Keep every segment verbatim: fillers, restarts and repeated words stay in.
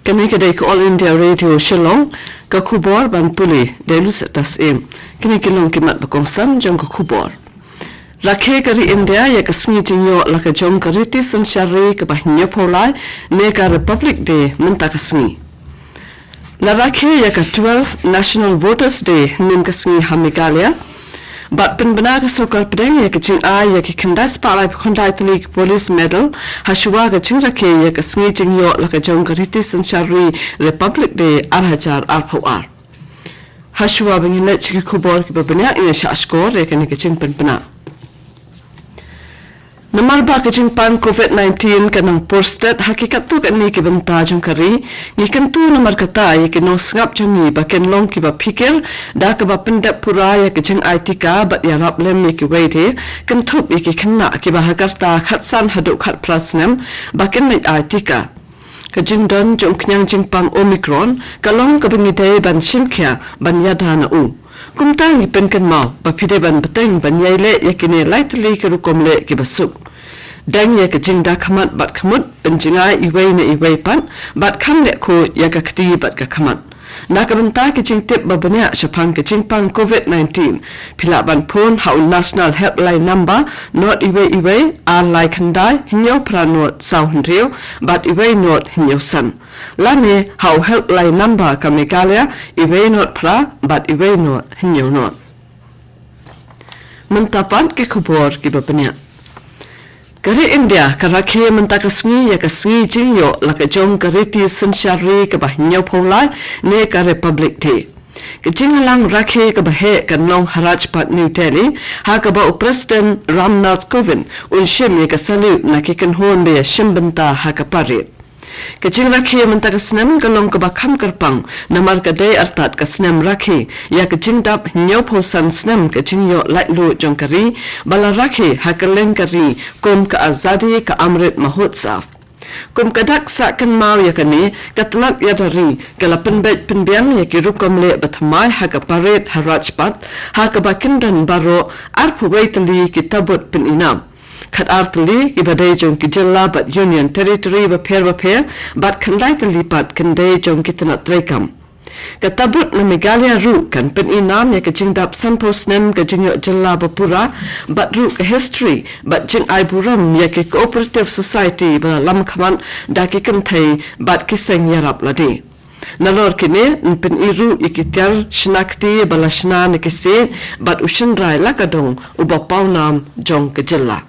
Kane ka dei ka All India Radio Shillong, ka khubor ban pule da i Lucy Tasem. Kine ki long ki mat ba kongsan jong ka khubor. Rakhe ka ri India ïa ka sngi jingïoh la ka jong ka riti synshar ri kaba hynñiewphew lai ne ka Republic Day mynta ka sngi. La rakhe ïa ka twelfth National Voters Day hynnin ka sngi ha Meghalaya. Bad pynbna ka sorkar pdeng ïa ka jingai ïa ki khyndai spah laiphew khyndai tylli ki Police Medal ha shuwa ka jingrakhe ïa ka sngi jingïoh la ka jong ka riti synshar ri Republic Day ar hajar arphew ar. Ha shuwa ba ngin leit sha ki khubor kiba bniah, ngin ïa shah shkor ïa kane ka jingpynbna. Namar ba ka jingpang covid nineteen ka nang por stet ha ki katto katne ki bynta jong ka ri, ngi kyntu namar kata ïa ki nongsngap jong ngi ba kin long kiba phikir da kaba pyndep pura ïa ka jingai tika bad ïarap lem ïa kiwei de, kynthup ïa ki khynnah kiba ha ka rta khatsan haduh khatphra snem ba kin leit ai tika. Ka jingdon jong u khñiang jingpang Omicron ka long kaba ngi dei ban shim khia ban ïada na u. Kumta ngi pynkynmaw ba phi dei ban bteng ban ïai leh ïa kine lai tylli ki rukom leh kiba suk. Deng ïa ka jingda khmat bad khmut, pynjngai iwei na iwei pat bad kham leh khuid ïa ka kti bad ka khmat. Na ka bynta ka jingtip ba bniah shaphang ka jingpang covid nineteen, phi lah ban phone ha u National Helpline Number not iwei iwei ar lai khyndai hynñiew phra not saw hynriew bad iwei not hynñiew san, lane ha u Helpline Number ka Meghalaya iwei not phra bad iwei not hynñiew not. Mynta pat ki khubor kiba bniah. Ka ri India ka rakhe mynta ka sngi ïa ka sngi jingïoh la ka jong ka riti synshar ri kaba hynñiewphew lai ne ka Republic Day. Ka jingïalang rakhe kaba heh kan long ha Rajpath New Delhi, ha kaba u President Ram Nath Kovind un shim ïa ka salute na ki kynhun ba ïashim bynta ha ka parade. Ka jingrakhe mynta ka snem ka long kaba kham kyrpang namar ka dei artat ka snem rakhe ïa ka jingdap hynñiewphew san snem ka jingïoh laitluid jong ka ri ba la rakhe ha kylleng ka ri kum ka Azadi Ka Amrit Mahotsav. Kum ka dak sah kynmaw ïa kane, ka tnat ïada ri ka la pynbeit pynbiang ïa ki rukom leh ba thymmai ha ka parade ha Rajpath, ha kaba kin don baroh arphew wei tylli ki tabut pyninam. Khatar tylli kiba dei jong ki jylla bad Union Territory bapher bapher bad khyndai tylli pat kin dei jong ki tnat treikam. Ka tabut na Meghalaya ruh kan pyninam ïa ka jingdap sanphew snem ka jingïoh jylla bapura bad ruh ka history bad jingai burom ïa ki cooperative society ba la lam khmat da ki kynthei bad ki seng ïarap lade. Nalor kine, yn pyni ruh ïa ki tiar shna kti ba la shna na ki siej bad u shynrai la ka dong uba pawnam jong ka jylla.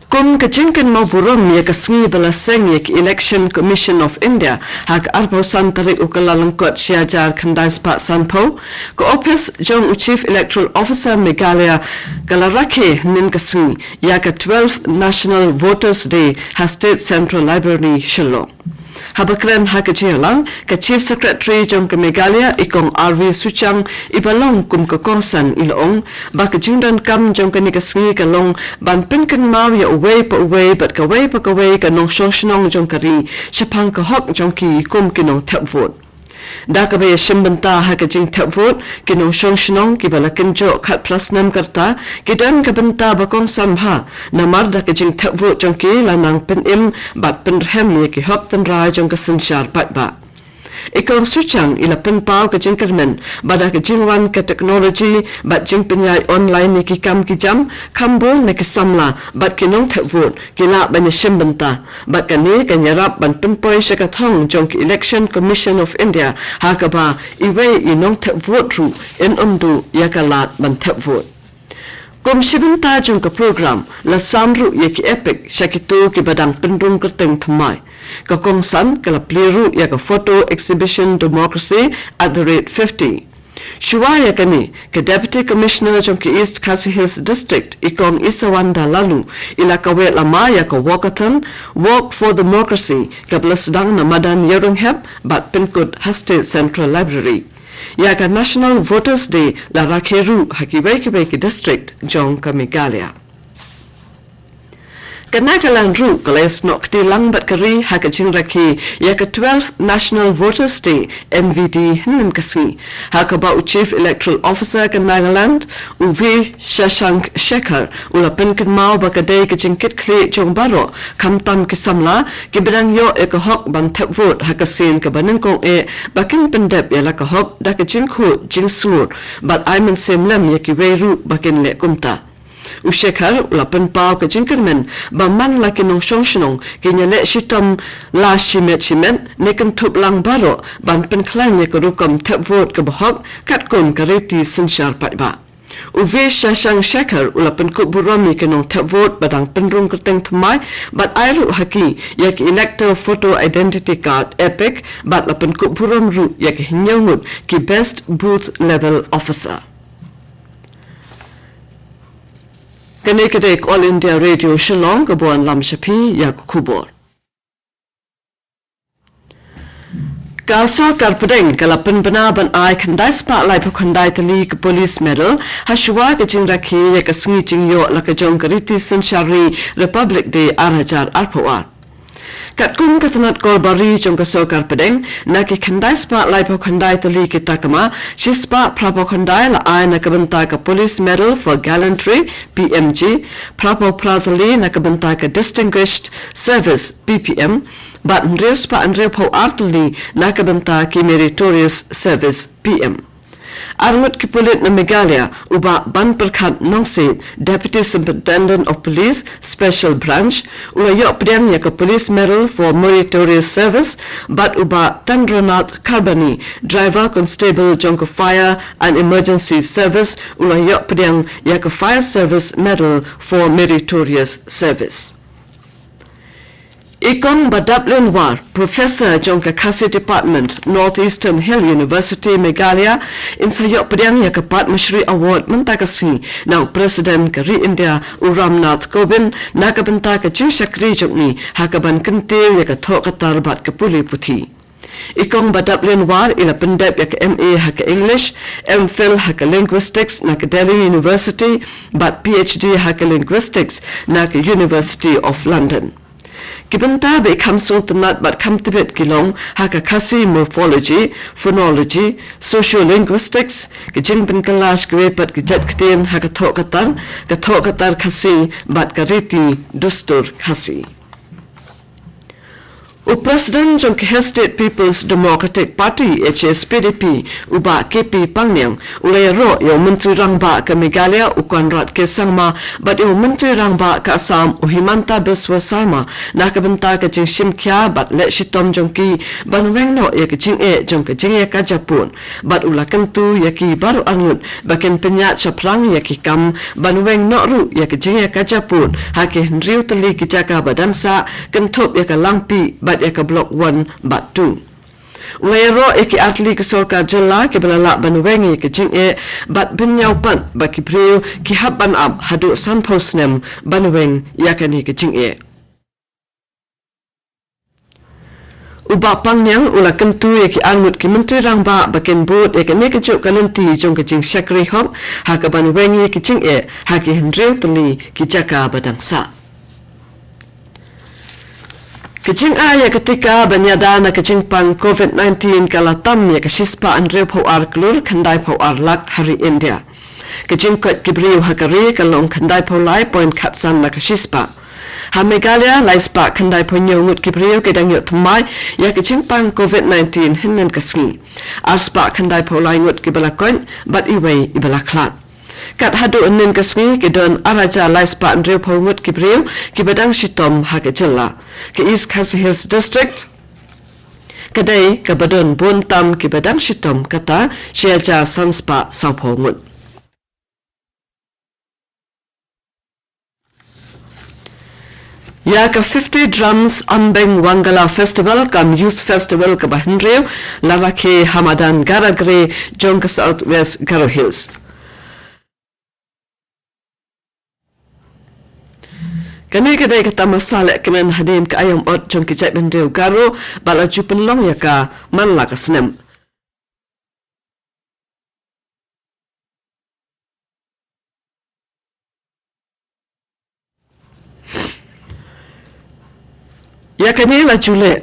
Kum ka jingkynmaw burom ïa ka sngi ba la seng ïa ki Election Commission of India ha ka arphew san tarik u Kyllalyngkot shi hajar khyndai spah sanphew, ka ophis jong u Chief Electoral Officer Meghalaya ka la rakhe hynnin ka sngi ïa ka twelfth National Voters Day ha State Central Library, Shillong. Haba kren ha ka jingïalang, ka Chief Secretary jong ka Meghalaya, i Kong R V Suchiang, iba long kum ka kongsan, i la ong ba ka jingdonkam jong kane ka sngi ka long ban pynkynmaw ïa uwei pa uwei bad kawei pa kawei ka nongshong shnong jong ka ri shaphang ka hok jong ki kum ki nongthep vote. Da kaba ïashim bynta ha ka jingthep vote, ki nongshong shnong kiba la kynjoh khatphra snem ka rta ki don ka bynta ba kongsan bha, namar da ka jingthep vote jong ki la nang pynim bad pynrhem ïa ki hok tynrai jong ka synshar paidbah. I Kong Suchiang i la pynpaw ka jingkyrmen ba da ka jingwan ka technology bad jingpynïaid online ïa ki kam ki jam, kham bun na ki samla bad ki nongthep vote ki lah ban ïashim bynta bad kane kan ïarap ban pynpoi sha ka thong jong ka Election Commission of India ha kaba iwei i nongthep vote ruh in ym duh ïa ka lad ban thep vote. Kum shi bynta jong ka program, la sam ruh ïa ki epic sha kito kiba dang pynrung kyrteng thymmai. Ka kongsan ka la plie ruh ïa ka photo exhibition Democracy at the rate fifty. Shuwa ïa kane, ka Deputy Commissioner jong ka East Khasi Hills District, i Kong Isawanda Laloo, i la kaweh lama ïa ka walkathon, Walk for Democracy, kaba la sdang na madan Ïewrynghep bad pynkut ha State Central Library. Ïa ka National Voters Day la rakhe ruh ha kiwei kiwei ki district jong ka Meghalaya. Ka Nagaland ruh ka la ïasnoh kti lang bad ka ri ha ka jingrakhe ïa ka twelfth National Voters Day, N V D, hynnin ka sngi, ha kaba u Chief Electoral Officer ka Nagaland, u V Shashank Shekhar, u la pynkynmaw ba ka dei ka jingkitkhlieh jong baroh, khamtam ki samla, kiba dang ïoh ïa ka hok ban thep vote ha ka sien kaba nyngkong eh, ba kin pyndep ïa la ka hok da ka jingkhuid jingsngur bad ai mynsiem lem ïa kiwei ruh ba kin leh kumta. U Shekhar u la pynpaw ka jingkyrmen ba man la ki nongshong shnong kin ïaleh shitom la shimet shimet ne kynthup lang baroh ban pynkhlaiñ ïa ka rukom thep vote kaba hok katkum ka riti synshar paidbah. U V Shashank Shekhar u la pynkup burom ïa ki nongthep vote ba dang pynrung kyrteng thymmai bad ai ruh ha ki ïa ki Elector Photo Identity Card, EPIC, bad la pynkup burom ruh ïa ki hynñiew ngut ki Best Booth Level Officer. Kane ka dei ka All India Radio Shillong kaba wanlam sha phi ïa ka khubor. Ka sorkar pdeng ka la pynbna ban ai khyndai spah laiphew khyndai tylli ka Police Medal, ha shuwa ka jingrakhe ïa ka sngi jingïoh la ka jong ka riti synshar ri Republic Day ar hajar arphew ar. Katkum ka tnat kor bari jong ka sorkar pdeng, na ki khyndai spah laiphew khyndai tylli ki takma, shi spah phraphew khyndai la ai na ka bynta ka Police Medal for Gallantry, P M G, phraphew phra tylli na ka bynta ka Distinguished Service, P P M, bad hynriew spah hynriewphew ar tylli na ka bynta ki Meritorious Service, P M. Ar ngut ki pulit na Meghalaya, u Bah Banpyrkhat Nongsiej, Deputy Superintendent of Police, Special Branch, u la ïoh pdiang ïa ka Police Medal for Meritorious Service, bad u Bah Tandranath Kharbani, Driver Constable jong ka Fire and Emergency Service, u la ïoh pdiang ïa ka Fire Service Medal for Meritorious Service. I Kong Bah Daplin War, Professor jong ka Khasi Department, North Eastern Hill University, Meghalaya, in sa ïoh pdiang ïa ka Padma Shri Award mynta ka sngi na u President ka ri India, u Ramnath Kovind, na ka bynta ka jingshakri jong i ha kaban kyntiew ïa ka thoh ka tar bad ka pule puthi. I Kong Bah Daplin War i la pyndep ïa ka M A ha ka English, M Phil ha ka Linguistics na ka Delhi University, bad P H D ha ka Linguistics na ka University of London. Ki bynta ba i kham sngewtynnat bad kham tbit ki long ha ka Khasi morphology, phonology, sociolinguistics, ka jingpynkylla sha kiwei pat ki jait ktien ha ka thoh ka tar, ka thoh ka tar Khasi, bad ka riti dustur Khasi. U President jong ka Hill State People's Democratic Party, H S P D P, u Bah K P Pangniang, u la ïaroh ïa u Myntri Rangbah ka Meghalaya, u Conrad K Sangma, bad ïa u Myntri Rangbah ka Assam, u Himanta Biswa Sarma, na ka bynta ka jingshim khia bad leh shitom jong ki ban weng noh ïa ka jingeh jong ka jingïakajia pud, bad u la kyntu ïa ki baroh arngut ba kin pynïaid shaphrang ïa ki kam ban weng noh ruh ïa ka jingïakajia pud ha ki hynriew tylli ki jaka ba dang sah, kynthup ïa ka Langpih bad ïa ka Block One bad Two. U la ïaroh ïa ki artylli ki sorkar jylla kiba la lah ban weng ïa ka jingeh bad bynñiaw pat ba ki briew ki hap ban ap haduh sanphew snem ban weng ïa kane ka jingeh. U Bah Pangniang u la kyntu ïa ki arngut ki Myntri Rangbah ba kin bud ïa kane kajuh ka lynti jong ka jingshakri hok ha kaban weng ïa ka jingeh ha ki hynriew tylli ki jaka ba dang sah. Ka jingai ïa ka tika ban ïada na ka jingpang COVID nineteen ka la tam ïa ka shispah hynriewphew ar klur khyndaiphew ar lak ha ri India. Ka jingkoit ki briew ha ka ri ka long khyndaiphew lai point khatsan na ka shispah. Ha Meghalaya, laispah khyndaiphew hynñiew ngut ki briew ki dang ïoh thymmai ïa ka jingpang COVID nineteen hynnin ka sngi. Arspah khyndaiphew lai ngut kiba la koit bad iwei iba la khlad. Kat haduh hynnin ka sngi ki don ar hajar laispah hynriewphew ngut ki briew kiba dang shitom ha ka jylla. Ka East Khasi Hills District ka dei kaba don bun tam kiba dang shitom, kata shi hajar sanspah sawphew ngut. Ïa ka Fifty Drums Ambeng Wangala Festival, kam Youth Festival kaba hynriew, la rakhe ha madan Garagre jong ka South West Garo Hills. Kane ka dei ka tamasa lehkmen hadien ka aïom ot jong ki jaitbynriew Garo, ba la ju pynlong ïa ka man la ka snem. Ïa kane la ju leh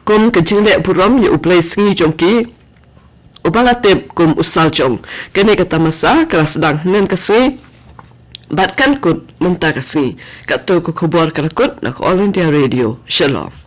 kum ka jingleh burom ïa u blei sngi jong ki, uba la tip kum u Saljong. Kane ka tamasa ka la sdang hynnin ka sngi bad kan kut mynta ka sngi. Katto ka khubor ka la kut na ka All India Radio Shillong.